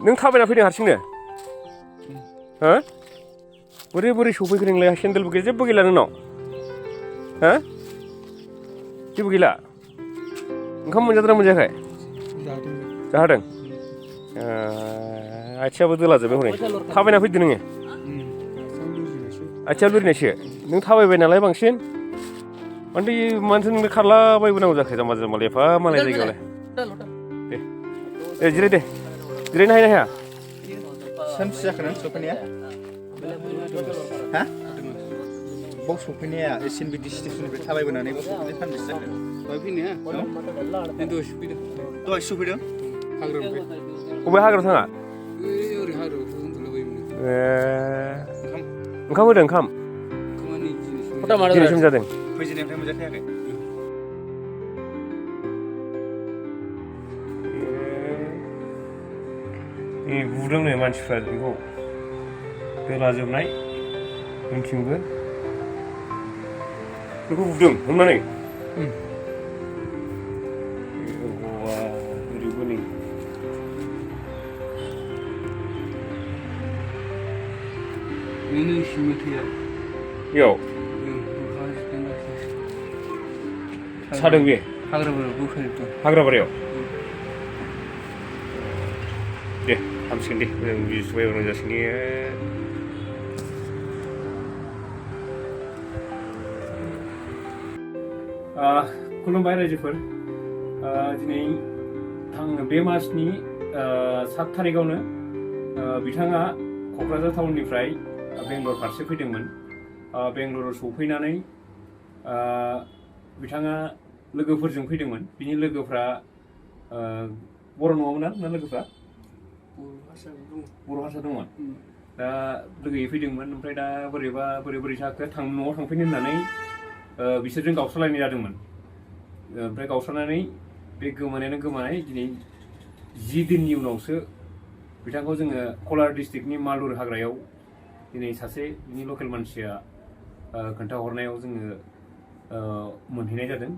नों थाबायना फैदों हारसिंनो हो बोरै बोरै सफैखो नोंलाय सेन्देलबो गैया जेबो गैला नोंनाव हो जेबो गैला ओंखाम मोनजादोंना मोनजायाखै जादों आथिङाबो दोलाजोबबाय हनै थाबायना फैदो नोङो आथिङा लोरिनायसो नों थाबायबाय नालाय बांसिन मानोथो नोंनो खारलाबायबोनांगौ जाखो जाम्बा जाम्बालाय एफा मालाय जायगायावलाय दे जिराय दे जिरायनो हायो ना हाया सानसे जाखो नों सफैनाया हा बाव सफैनाया एसिएनबि डिस्ट्रिक्टनिफ्राय थाबायबोनानै बाव सफैनाया सानबेसे जाखो दहाय फैनाया दहाय सफैदों बबे हाग्रायाव थाङा ओंखाम होदों ओंखाम दिनैसिम जादों फैजेननायनिफ्राय मोनजाखायाखै बुदोंनो मानसिफ्रा बेखौ दोलाजोबनाय उनथिंबो बेखौ बुदों हमनानै ओरैबो नै बेयाव सादों बे हाग्राबारियाव दे हामसिगोन दे मोजां बिजुबाय मोजां जासिगोन खुलुमबाय रायजोफोर दिनै बे मासनि 7 थारिखआवनो बिथाङा क'क्राझार टाउननिफ्राय बेंगलर फारसे फैदोंमोन बेंगलराव सफैनानै बिथाङा लोगोफोरजों फैदोंमोन बिनि लोगोफ्रा बर' नङामोन ना लोगोफ्रा बर' हारसा दंमोन दा लोगोयै फैदोंमोन ओमफ्राय दा बोरै जाखो न'आव थांफैनो होननानै बिसोरजों गावस्रालायनाय जादोंमोन ओमफ्राय गावस्रानानै बे गोमानाय दिनै 10 दिननि उनावसो बिथांखौ जोङो कलार डिस्ट्रिक्टनि मालुर हाग्रायाव दिनै सासे बिनि लकेल मानसिया खोन्थाहरनायाव जोङो मोनहैनाय जादों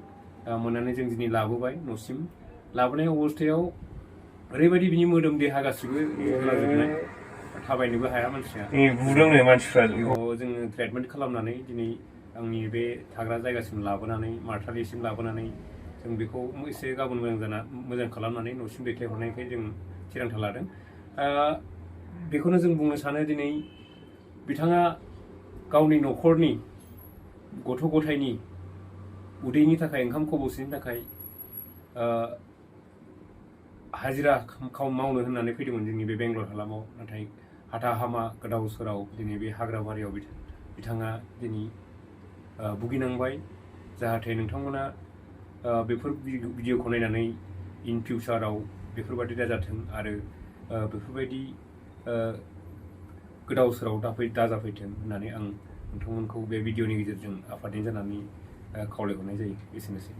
मोननानै जों दिनै लाबोबाय न'सिम लाबोनाय अबस्थायाव ओरैबायदि बिनि मोदोम देहा गासिबो दोलाजोबनाय थाबायनोबो हाया मानसिया बुदोंनो मानसिफ्रा जोङो ट्रिटमेन्ट खालामनानै दिनै आंनि बे थाग्रा जायगासिम लाबोनानै मार्टालिसिम लाबोनानै जों बेखौ एसे गाबोन मोजां खालामनानै न'सिम दैथायहरनायखाय जों थिरांथा लादों बेखौनो जों बुंनो सानो दिनै बिथाङा गावनि न'खरनि गथ' गथायनि उदैनि थाखाय ओंखाम खबसेनि थाखाय हाजिरा मावनो होननानै फैदोंमोन जोंनि बे बेंगलर हालामाव नाथाय हाथा हामा गोदाव सोराव दिनै बे हाग्राबारियाव बिथाङा दिनै भुगिनांबाय जाहाथे नोंथांमोना बेफोर भिडिअखौ नायनानै इन फिउचाराव बेफोरबायदि दाजाथों आरो बेफोरबायदि गोदाव सोराव दाजाफैथों होननानै आं नोंथांमोनखौ बे भिडिअनि गेजेरजों आफादनि जानानै खावलायहरनाय जायो एसेनोसै